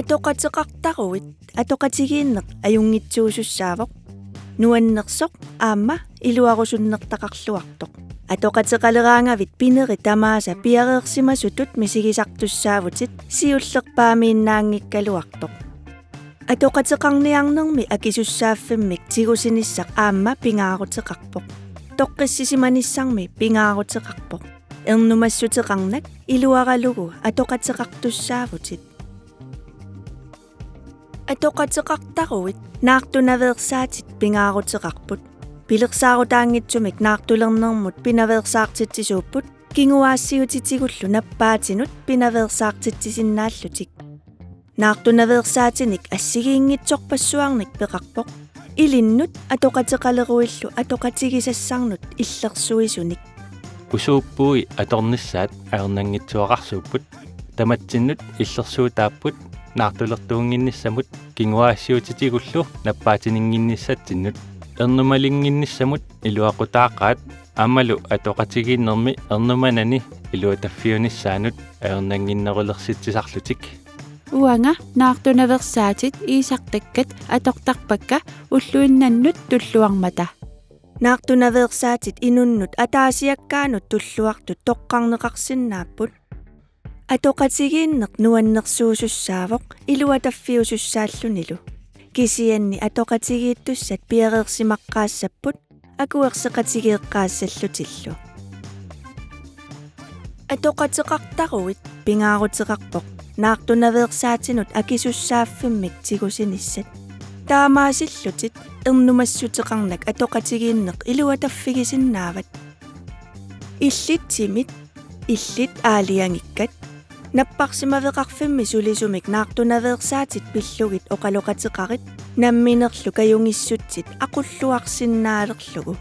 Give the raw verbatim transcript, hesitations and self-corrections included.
Atoqateqartaruit atoqatigiinneq ajunngitsuusussaavoq. Nuannersoq aamma iluarusunnertaqarluartoq. Atoqateqaleraangavit pinerit tamaasa piareersimasutut misigisartussaavutit siullerpaamiinnaanngikkaluartoq. Atoqateqarniarnermi akisussaaffimmik tigusinissaq aamma pingaaruteqarpoq. Toqqissisimanissarmi pingaaruteqarpoq. Ernumassuteqarnak iluaralugu atoqateqartussaavutit. Atoqateqartaruit naartunaveersaatit pingaaruteqarput. Pilersaarutaanngitsumik naartulernermut pinaveersaartitsisuupput kinguaassiutitigullu nappaatinut pinaveersaartitsisinnaallutik. Naartunaveersaatinik assigiinngitsorpassuarnik peqarpoq ilinnut atoqateqaleruillu atoqatigisassarnut illersuisunik. Usuuppui atornissaat ajornanngitsuaqarsuupput. Tamatsinnut illersuutaapput naartulertuunnginnissamut kinguaassiutitigullu nappaatininnginnissatsinnut. Ernumalinnginnissamut iluaqutaaqaat aammalu atoqatigiinnermi ernumanani iluataffiunissaanut ajornannginnerulersitsisarlutik. Uanga naartunaveersaatit iisartakkat atortarpakka ulluinnannut tulluarmata. Naartunaveersaatit inunnut ataasiakkaanut tulluartut toqqarneqarsinnaapput. Atoqatigiinneq nuannersuusussaavoq iluataffiusussaallunilu. Kisianni atoqatigiittussat piareersimaqqaassapput akuerseqatigeeqqaassallutillu. Atoqateqartaruit pingaaruteqarpoq naartunaveersaatinut akisussaaffimmik tigusinissat. Taamaasillutit ernumassuteqarnak atoqatigiinneq iluataffigisinnaavat. Illit timit, illit aalajangikkat, napparsimaveqarfimmi sulisumik naartunaveersaatit pillugit oqaloqateqarit, namminerlu kajungissutsit aqulluarsinnaalerlugu.